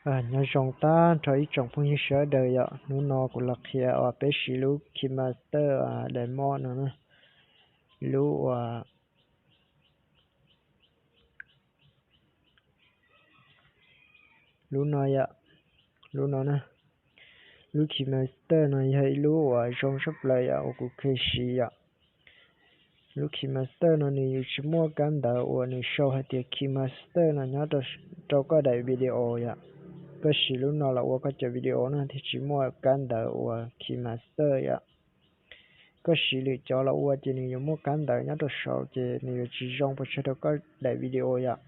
Nyob zoo tag nrho ib tsoom phooj ywg sawv daws yom, hnub no kuv los qhia uas peb siv lub KineMaster demo no na, lub uas lub no yom, lub no na. Lub KineMaster no yog ib lub uas zoo tshaj plaws yom uas kuv kheev siv yom. Lub KineMaster no nws yuav tsis muaj kab ntawv uas nws sau hais tias KineMaster no nyob rau koj daim video yom. Koj siv lub no los ua koj cov video no thiaj tsis muaj kab ntawv uas KineMaster yom. Koj siv lwm cov los ua ces nws yuav muaj kab ntawv nyob rau saud ces nws yuav tsis zoo pes tsawg rau koj daim video yom.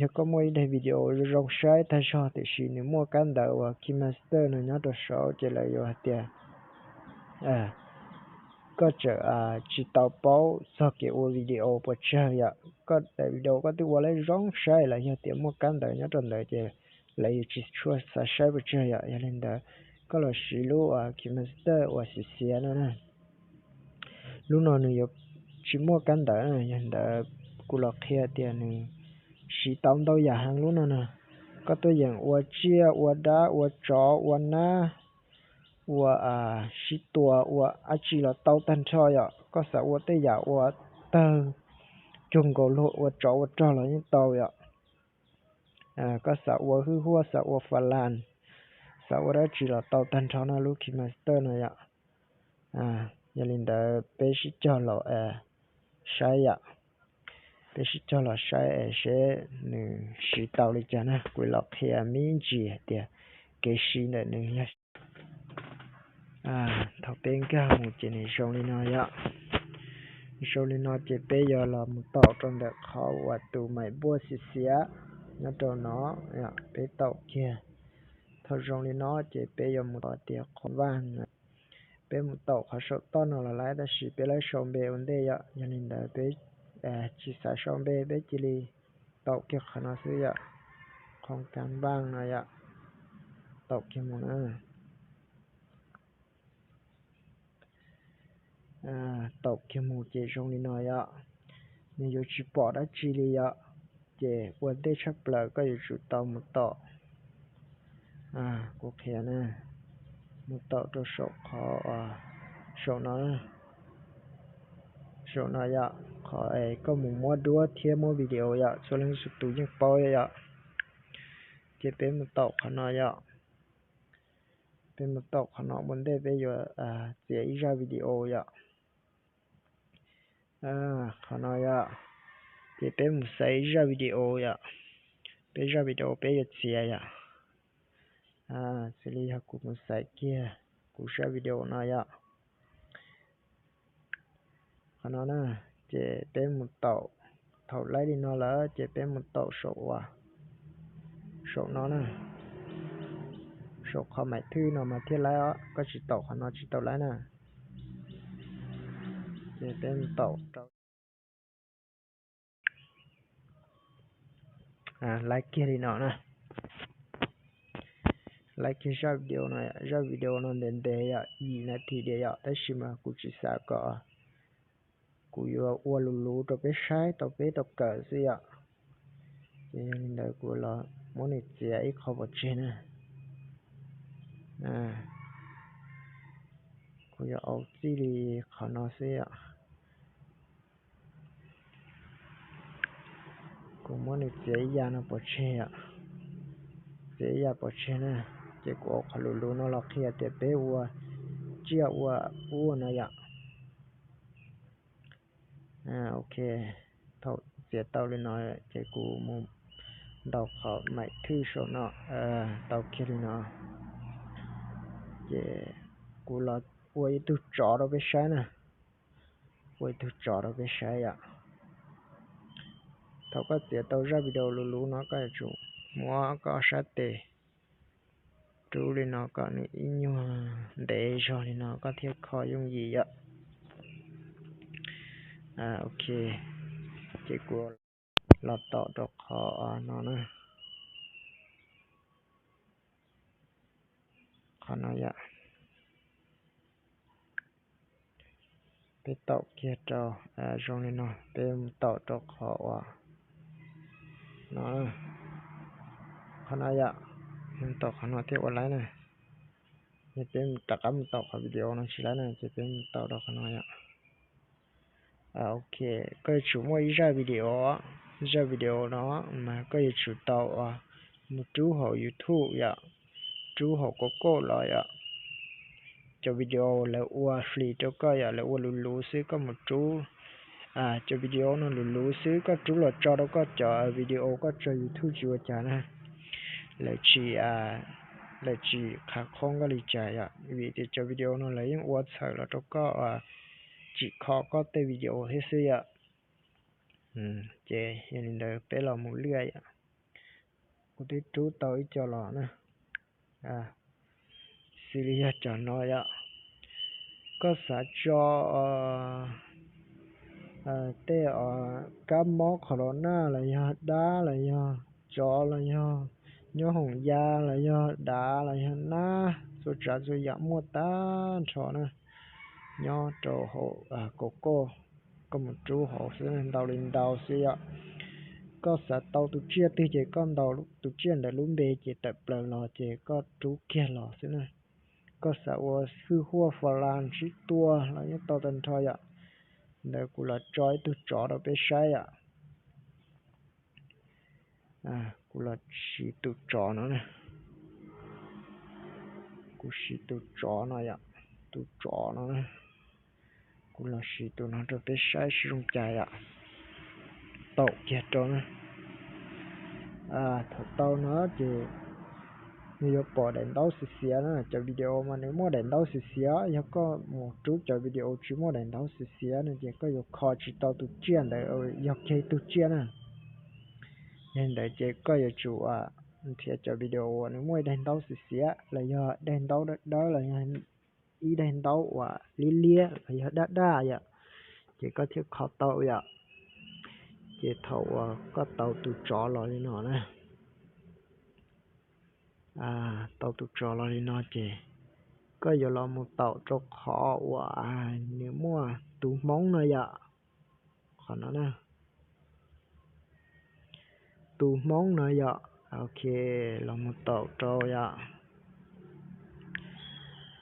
Yog koj muaj ib daim video zoo saib tag zog tiam sis nws muaj kab ntawv uas KineMaster no nyob rau saud ces lawv yuav hais tias koj tseem tsis tau paub txog kev ua video pes tsawg yom. Koj daim video koj twb ua lawm zoo saib los yog tias muaj kab ntawv nyob rau ntawd ces lawv yuav tsis tshua xav saib pes tsawg yom. Yog li ntawd koj los siv lub uas KineMaster uas xiav xiav no na. Lub no nws yuav tsis muaj kab ntawv na, yog li ntawd kuv los qhia tias nws siv tau ntau yam heev lub no na. Koj tuaj yeem ua tsiaj, ua dab, ua tsov, ua nab, ua sib tua, ua dab tsi los tau tag nrho yom. Koj xav ua tej yam uas tawg cuag nkaus luag ua tsov ua rog los yeej tau yom. Koj xav ua hwj huaj, xav ua fa las, xav ua dab tsi los tau tag nrho no lub KineMaster no yom. Yog li ntawd peb sib cog los saib yom. Peb sib cog los saib es seb nws siv tau li cas na. Kuv los qhia me ntsis hais tias kev siv ntawm nws yog thaum peb nkag mus ces nws zoo li no yom. Zoo li no ces peb yuav los mus taum rau ntawm qhov uas tus maim npuaj xiav xiav nyob rau no. Peb taum kiag. Thaum zoo li no ces peb yuav mus taum tias qhov vaj, peb mus taum qhov saum toj no los lawm tab sis peb lawv sau npe ua ntej yom. Yog li ntawd peb tsis xav sau npe, peb cia li taum kiag qhov no xwb yom. Qhov kab vaj no yom, taum kiag mus na. Taum kiag mus ces zoo li no yom. Nws yuav tsis pom dab tsi li yom. Ces ua ntej tshaj plaws koj yuav tsum tau mus taum, kuv qhia na, mus taum rau saum qhov, saum no, saum no yom, qhov es koj mus muab duab thiab muab video yom, txhua leej txhua tus yeej paub yom. Ces peb mus taum qhov no yom. Peb mus taum qhov no ua ntej peb yuav txiav ib zaj video yom. Qhov no yom, ces peb mus xaiv ib zaj video yom. Peb zaj video peb yuav txiav yom. Xws li yog kuv mus xaiv kiag kuv zaj video no yom. Qhov no na, ces peb mus taum, thaum laib li no lawm ces peb mus taum saum uas, saum no na, saum qhov maim thwj no mas thiaj laib os, koj tsis taum qhov no tsis tau laib na. Ces peb mus taum rau, laib kiag li no na. Laib kiag zaj video no, zaj video no ntev ntev yom, yim nas this diam yom, tab sis mas kuv tsis xav kom, kuv yuav ua luv luv rau peb saib tau peb tau kawm xwb yom. Ces yog li ntawd kuv los muab nws txiav ib qho pov tseg na. Kuv yuav au txij li qhov no xwb yom. Kuv muab nws txiav ib yam no pov tseg yom. Txiav ib yam pov tseg na. Ces kuv au qhov luv luv no los qhia tias peb ua tsiaj ua ub no yom. Ok, thaum txiav tau li no ces kuv mus ntaus qhov maim thwj saum no, tau kiag li no. Ces kuv los ua ib tug tsov rau peb saib na. Ua ib tug tsov rau peb saib yom. Thaum koj txiav tau zaj video luv luv no koj yuav tsum muab koj sab tes rub li no kom nws ib nyuag ntev zog li no koj thiaj kho yooj yim yom. Ok, ces kuv los taum rau qhov no na. Qhov no yom. Peb taum kiag rau, zoo li no peb mus taum rau qhov uas no, qhov no yom. Mus taum qhov no thiab ua laib na. Yog peb rov qab mus taum qhov video no tsis laib na ces peb mus taum rau qhov no yom. Ok, koj yuav tsum muaj ib zaj video, zaj video no mas koj yuav tsum tau mus rub hauv YouTube yom, rub hauv Google los yom. Cov video lawv ua free rau koj yom, lawv ua luv luv xwb, koj mus rub cov video no luv luv xwb, koj rub los tso rau koj cov video koj tso YouTube tsis ua cas na. Lawv tsis, lawv tsis qhav khoob koj li cas yom, vim tias cov video no lawv yeej ua txhawm los rau koj, tsim kho koj tej video thiab xwb yom. Ces yog li ntawd peb los mus liaj yom. Kuv twb rub tau ib co los na. Xws li yog cov no yom, koj xav tso tej kab mob qhov los naj los yog dab los yog tsov los yog nyob hoom ya los yog dav los yog nab, txhua tsav txhua yam muaj tag nrho na, nyob rau hauv Google, koj mus rub hauv xwb, ntau li ntau xwb yom. Koj xav tau tus tsiaj twg ces koj ntaus tus tsiaj ntawd lub npe ces tawm plaws los ces koj rub kiag los xwb na. Koj xav ua hwj huaj fa la ntsib tua los yeej tau tag nrho yom. Ntawd kuv los tso ib tug tsov rau peb saib yom. Kuv los siv tus tsov no na. Kuv siv tus tsov no yom, tus tsov no na. Kuv los siv tus no rau peb saib seb zoo cas yom. Taum kiag rau na. Thaum tau no ces nws yuav pom daim ntaub xiav xiav na, cov video mas nws muaj daim ntaub xiav xiav, yog koj mus rub cov video tsis muaj daim ntaub xiav xiav no ces koj yuav kho tsis tau tus tsiaj ntawd, yog kiag ib tug tsiaj na. Yog li ntawd ces koj yuav tsum nrhiav cov video uas nws muaj ib daim ntaub xiav xiav los yog daim ntaub dawb dawb los yog ib daim ntaub uas liab liab los yog daj daj yom, ces koj thiaj kho tau yom. Ces thaum uas koj tau tus tsov los li no na, tau tus tsov los li no ces koj yuav los mus taum rau qhov uas nws muaj tus hmoob no yom. Qhov no na, tus hmoob no yom. Ok, los mus taum rau yom.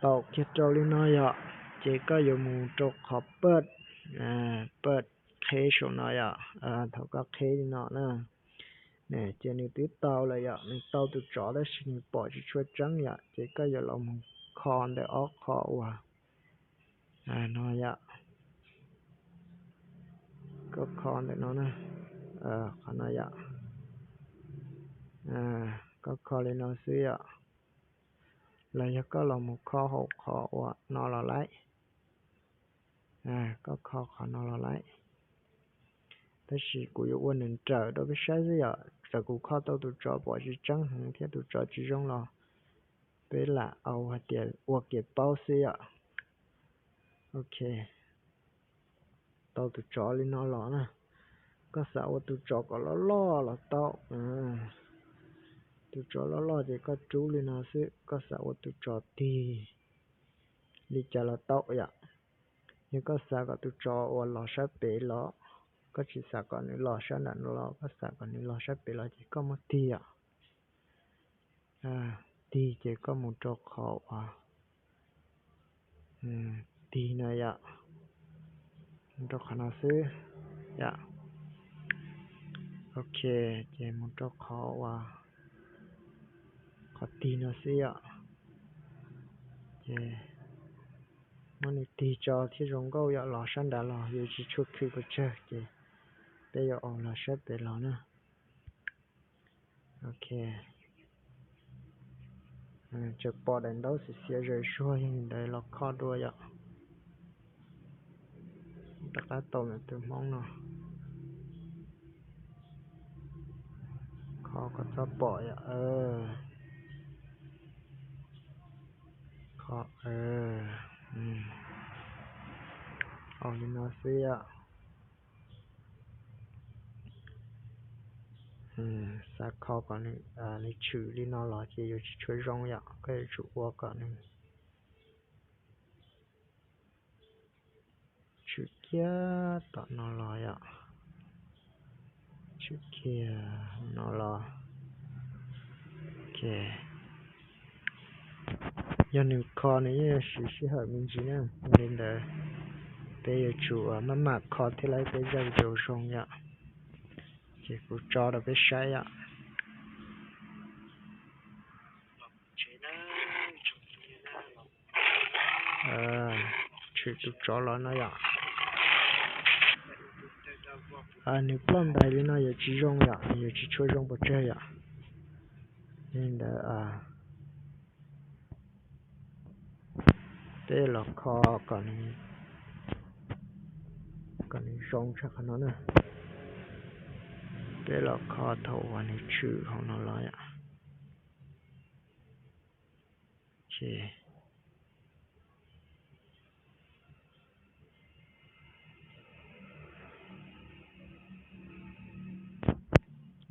Taum kiag rau li no yom, ces koj yuav mus rau qhov paj, paj qheb saum no yom. Thaum koj qheb li no na, ces nws twb tau lawm yom, nws tau tus tsov tab sis nws pom tsis tshua tseeb yom, ces koj yuav los mus kho ntawm ob qho uas no yom. Koj kho ntawm no na, qhov no yom. Koj kho li no xwb yom. Los yog koj los mus kho hauv qhov uas no los laim. Koj kho qhov no los laim. Tab sis kuv yuav ua nws nrawm rau peb saib xwb yom, txawm kuv kho tau tus tsov pom tsis tseeb heev thiab tus tsov tsis zoo los peb lam au hais tias ua kev paub xwb yom. Ok, tau tus tsov li no los na, koj xav ua tus tsov kom loj loj los tau. Tus tsov loj loj ces koj rub li no xwb, koj xav ua tus tsov tig li cas los tau yom. Yog koj xav kom tus tsov uas los sab pem los, koj tsis xav kom nws los sab nram no los, koj xav kom nws los sab pem los ces koj muab tig yom. Tig ces koj mus rau qhov uas tig no yom, mus rau qhov no xwb yom. Ok, ces mus rau qhov uas qhov tig no xwb yom. Ces muab nws tig tso thiaj zoo nkauj yom, los sab nrad los yuav tsis tshua khwv pes tsawg ces peb yuav au los sab pem los na. Ok, tseem pom daim ntaub xiav xiav zawg zuag yog li ntawd los kho dua yom. Rov qab tau ntawm tus hmoob no, kho kom txhob pom yom. Kho, au li no xwb yom. Xav kho kom nws tshwm li no los ces yuav tsis tshua zoo yom, koj yuav tsum ua kom nws tshwm kiag tom no los yom. Tshwm kiag no los. Ok, yog nws kho nws yeej siv sij hawm me ntsis na. Yog li ntawd peb yuav tsum maj mam kho thiab lawv peb zaj video zoo yom. Ces kuv tso rau peb saib yom. Tshwm tus tsov los no yom. Nws ploj ntais li no yuav tsis zoo yom, nws yuav tsis tshua zoo pes tsawg yom. Li ntawd peb los kho kom nws zoo tshaj qhov no na. Peb los kho thaum uas nws tshwm hauv no los yom. Ces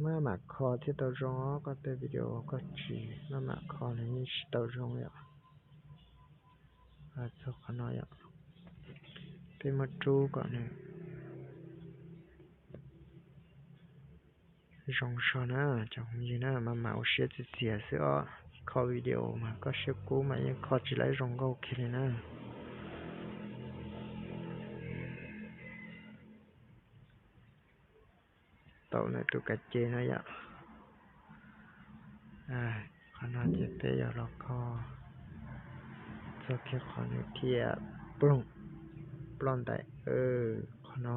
maj mam kho thiaj tau zoo os, koj tej video koj tsis maj mam kho nws yeej tsis tau zoo yom. Txog qhov no yom, peb muab rub kom nws zoo zog na, cov phooj ywg na, maj mam ua siab txias txias xwb os. Kho video mas koj siab kub mas yeej kho tsis laib zoo nkauj kiag li na. Tau nws tus kav ce no yom. Qhov no ces peb yuav los kho txog kiag qhov nws thiaj ploog ploj ntais. Qhov no,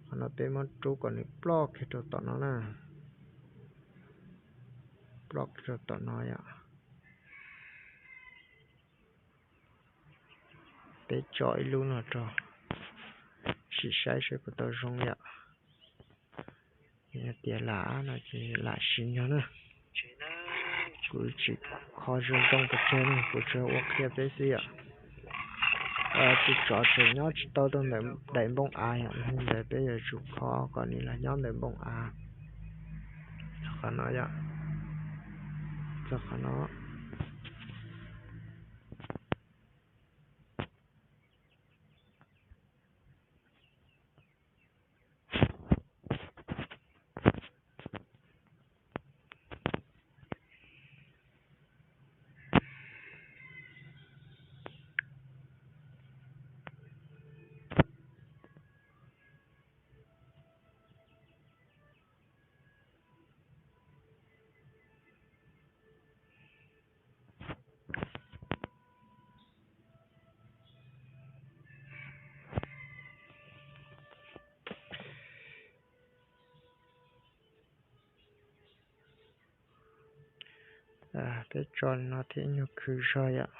qhov no peb muab rub kom nws ploj kiag rau tom no na. Ploj kiag rau tom no yom. Peb tso ib lub no rau sim saib seb puas tau zoo yom. Yog tias lam no ces lam sim nyog na. Kuv tsis kho zoo zoo pes tsawg na, kuv tsuas ua qhia peb xwb yom. Tus tsov tseem nyob tsis tau rau ntawm daim npoo av yom, yog li ntawd peb yuav tsum kho kom nws los nyob ntawm npoo av. Txog qhov no yom, txog qhov no. Peb tso li no thiaj nyuag khwv zog yom.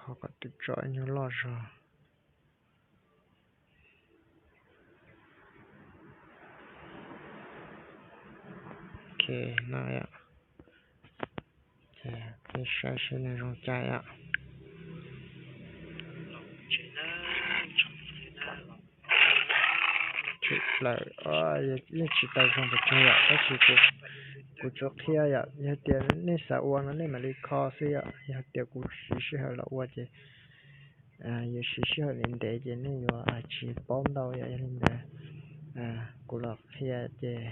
Qhov kom tus tsov nyuag loj zog. Ok, no yom. Ces peb saib seb nws zoo cas yom. Tshwm plaws, yeej tsis tau zoo pes tsawg yom, tab sis kuv tsuas qhia yom, yog tias nej xav ua no nej mam li kho xwb yom, yog tias kuv siv sij hawm los ua ces yuav siv sij hawm ntev ntev ces nej yuav tsis paub ntau yom. Yog li ntawd kuv los qhia ces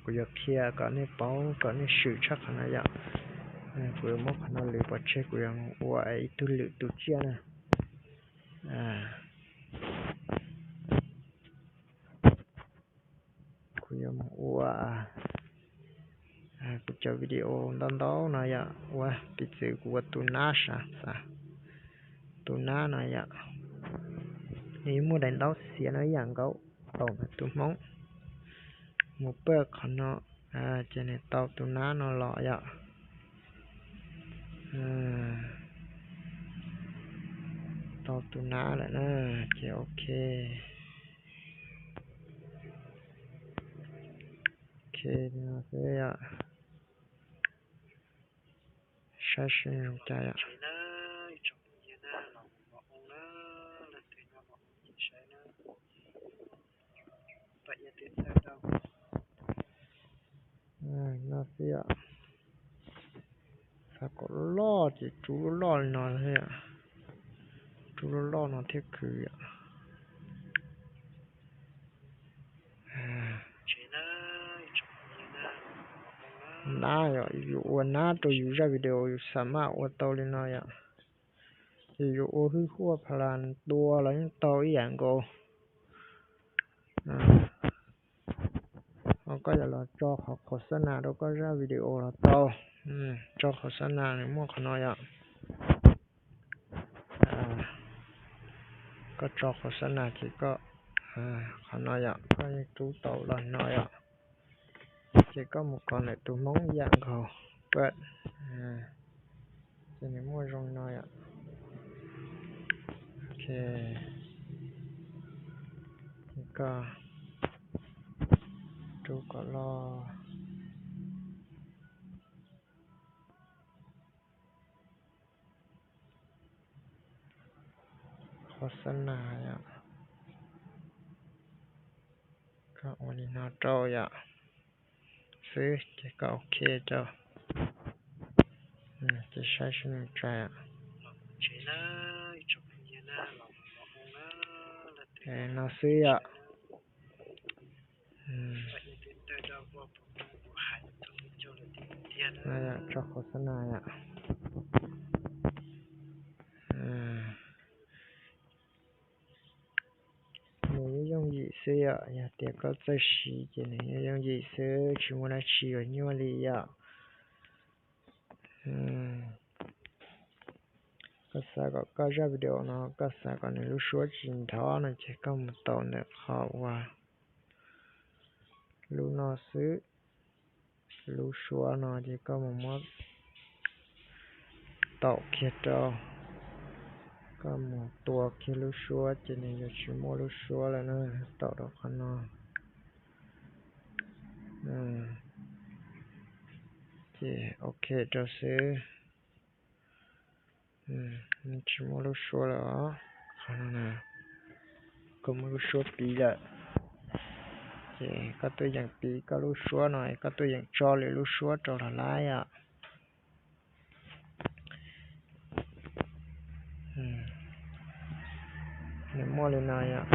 kuv yuav qhia kom nej paub kom nej swm tshaj qhov no yom. Kuv yuav muab qhov no lwm pov tseg, kuv yuav mus ua ib tug lwm tus tsiaj na. Kuv yuav mus ua kuv cov video ntau ntau no yom, ua piv txwv kuv ua tus nab sav xav, tus nab no yom. Nws muaj daim ntaub xiav no ib yam nkaus, tau tus hmoob mus pawj qhov no ces nws tau tus nab no los yom. Tau tus nab lawm na, ces ok. Ok, no xwb yom. Saib seb zoo cas yom. No xwb yom. Xav kom loj ces rub loj loj li no xwb yom. Rub loj loj no thiaj khwv yom. nab yom, yus ua nab rau yus zaj video yus xam maj ua tau li no yom. Ces yus ua hwj huaj phalas tua los yeej tau ib yam nkaus. Ho koj yuav los tso qhov khos xab nas rau koj zaj video los tau. Tso khos xab nas nws muaj qhov no yom. Koj tso khos xab nas ces koj, qhov no yom, koj yeej rub tau los no yom. Ces koj mus kov ntawm tus Hmoob ib yam nkaus, pam, ces nws muaj zoo no yom. Ok, ces koj rub kom loj. Khos xab nas yom, koj ua li no rau yom, xwb ces koj ok rau. Ces saib seb nws tsa no xwb yom. Tso khos xab nas yom. Nws yooj yooj yim xwb yom, yog tias koj txawj siv ces nws yooj yooj yim xwb, tsis muaj dab tsi uas nyuaj li yom. Koj xav kom koj zaj video no koj xav kom nws lub suab tsis nrov no ces koj mus tau ntawm qhov uas lub no xwb. Lub suab no ces koj mus muab taum kiag rau, koj mus tua kiag lub suab ces nws yuav tsis muaj lub suab lawm na. Taum rau qhov no ces ok rau xwb. Tsis muaj lub suab lawm os. Qhov no na, koj muaj lub suab piv lawm, ces koj tuaj yeem piv koj lub suab no, koj tuaj yeem tso lwm lub suab rau los laib yom. Nws muaj li no yom.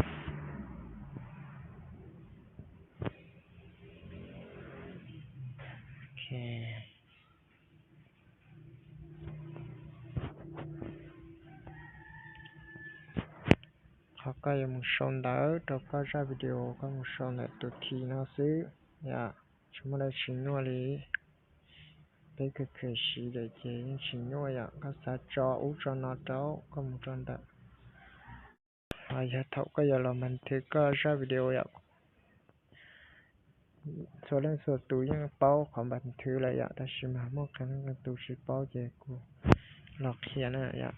Qhov koj yuav mus sau ntawv rau koj zaj video, koj mus sau ntawm tus thim no xwb yom, tsis muaj dab tsi nyuaj li. Peb kawg kawg siv lawm ces yeej tsis nyuaj yom, koj xav tso ub tso no rau koj mus rau ntawm. Ho yog thaum koj yuav los npas nthwv koj zaj video yom, txhua leej txhua tus yeej paub qhov npas nthwv lawm yom, tab sis mas muaj qee leej qee tus tsis paub ces kuv los qhia na yom.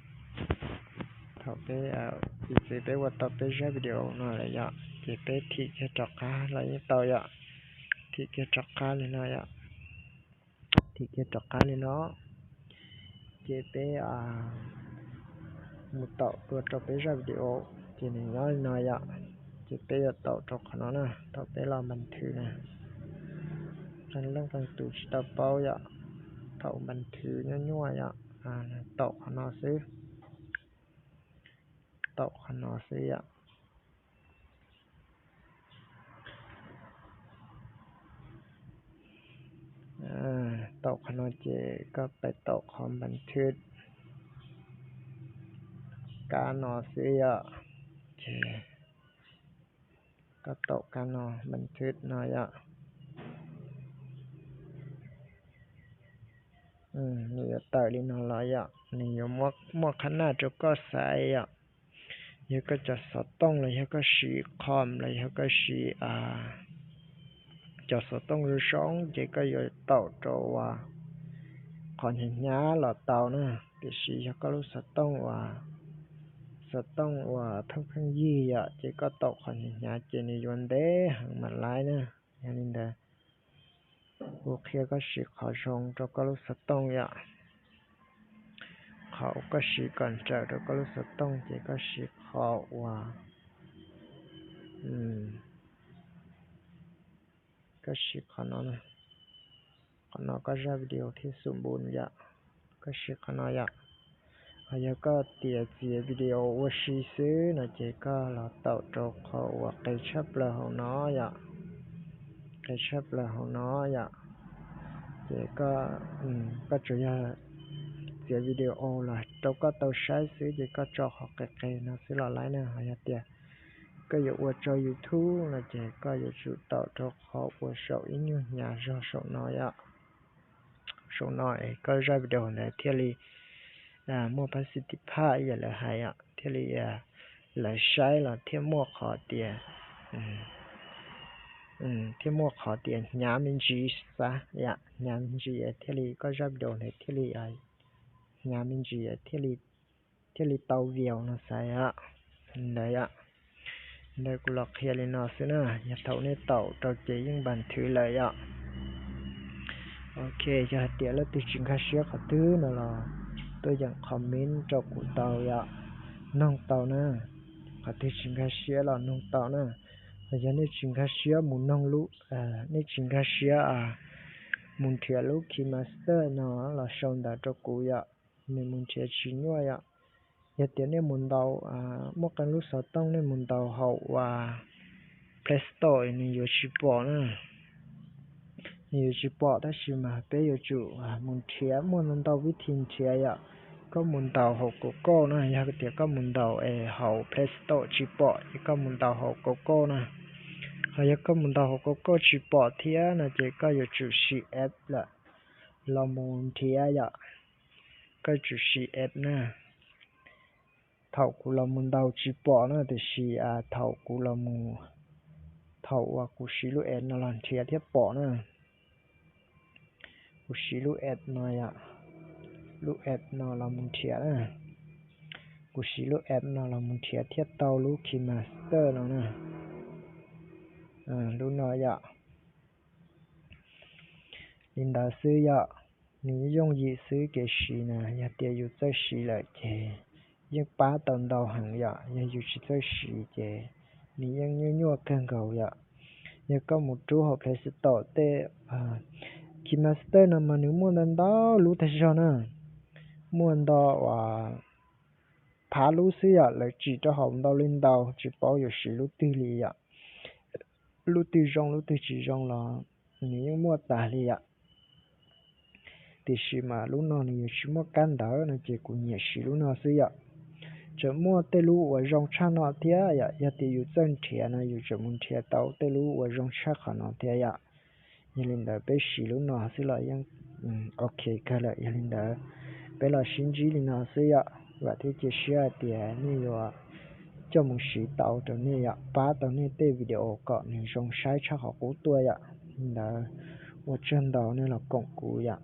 Thaum peb, piv txwv peb ua tau peb zaj video no lawm yom, ces peb thim kiag rov qab los yeej tau yom. Thim kiag rov qab li no yom. Thim kiag rov qab li no, ces peb mus taum dua rau peb zaj video, ces nws nyob li no yom. Ces peb yuav taum rau qhov no na, thaum peb los npas nthwv na. Qee leej qee tus tsis tau paub yom, thaum npas nthwv nyuaj nyuaj yom, taum qhov no xwb. Taum qhov no xwb yom. Taum qhov no ces koj pais taum qhov npas nthwv kab no xwb yom. Ces koj taum kab no, npas nthwv no yom. Nws yuav tawm li no los yom, nws yuav muaj qhab naj rau koj xaiv yom. Yog koj cov xov tooj los yog koj siv com los yog koj siv cov xov tooj zoo zoo ces koj yuav taum rau uas qhov hnyav hnyav los tau na. Tiam sis yog koj lub xov tooj uas, xov tooj uas pheej pheej yig yom, ces koj taum qhov hnyav hnyav ces nws yuav ntev heev mam laib na. Yog li ntawd, kuv qhia koj siv qhov zoo rau koj lub xov tooj yom. Qhov uas koj siv kom nrawm rau koj lub xov tooj ces koj siv qhov uas, koj siv qhov no, qhov no koj zaj video thiaj xum npu yom. Koj siv qhov no yom. Ho yog koj tias txiav video ua si xwb no ces koj los taum rau qhov uas qis tshaj plaws hauv no yom. Qis tshaj plaws hauv no yom. Ces koj tsuas yog txiav video los rau koj tau saib xwb ces koj tso qhov qis qis no xwb los laib na. Ho yog tias koj yuav ua tso YouTube no ces koj yuav tsum taum rau qhov ua saum ib nyuag hnyav zog saum no yom. Saum no es koj zaj video ntawd thiaj li muaj pab xi tiv phaj ib yam lawv hais yom, thiaj li lawv saib los thiaj muaj qhov tias thiaj muaj qhov tias hnyav me ntsis xav yom, hnyav me ntsis thiaj li koj zaj video ntawd thiaj li hnyav me ntsis thiaj li tau view no xav yom. Ntawd yom, ntawd kuv los qhia li no xwb na, yog thaum nej taum rau ces yeej npas thwv lawm yom. Ok, yog hais tias leej twg tsis nkag siab qhov twg no los tuaj yeem comment rau kuv tau yom, noog tau na. Qhov twg tsis nkag siab los noog tau na. Yog nej tsis nkag siab mus noog lub, nej tsis nkag siab mus nrhiav lub KineMaster no los sau ntawv rau kuv yom, nws mus nrhiav tsis nyuaj yom. Yog tias nej mus ntaus, muaj qee lub xov tooj nej mus ntaus hauv uas Play Store nws yuav tsis pom na. Nws yuav tsis pom tab sis mas peb yuav tsum mus nrhiav, muaj ntau ntau vib thi nrhiav yom. Koj mus ntaus hauv Google na, yog tias koj mus ntaus es hauv Play Store tsis pom ces koj mus ntaus hauv Google na. Ho yog koj mus ntaus hauv Google tsis pom thiab no ces koj yuav tsum siv app lawm los mus nrhiav yom. Koj yuav tsum siv app na. Thaum kuv los mus ntaus tsis pom na, tiam sis thaum kuv los mus, thaum uas kuv siv lub app no los nrhiav thiab pom na. Kuv siv lub app no yom, lub app no los mus nrhiav na. Kuv siv lub app no los mus nrhiav thiab tau lub KineMaster no na. Lub no yom. Li ntawd xwb yom, nws yooj yim xwb kev siv na, yog tias yus txawj siv lawm ces yeej pab tau ntau heev yom. Yog yus tsis txawj siv ces nws yeej nyuaj nyuaj kawg nkaus yom. Yog koj mus rub hauv Play Store tej, KineMaster no mas nws muaj ntau ntau lub tag zog na, muaj ntau uas phav lub xwb yom, lawv tsim rau hauv ntau li ntau, tsis paub yuav siv lub twg li yom. Lub twg zoo lub twg tsis zoo los nws yeej muaj tas li yom. Tiam sis mas lub no nws yuav tsis muaj kab ntawv no ces kuv nyiam siv lub no xwb yom. Tseem muaj tej lub uas zoo tshaj no thiab yom, yog tias yus txawj nrhiav no yus tseem mus nrhiav tau tej lub uas zoo tshaj qhov no thiab yom. Yog li ntawd peb siv lub no xwb los yeej ok kawg lawm. Yog li ntawd peb los sib ntsib li no xwb yom, vam thiab cia siab hais tias nej yuav coj mus siv tau rau nej yom, pab tau nej tej video kom nws zoo saib tshaj qhov qub tuaj yom. Li ntawd ua tsaug ntau nej los koom kuv yom.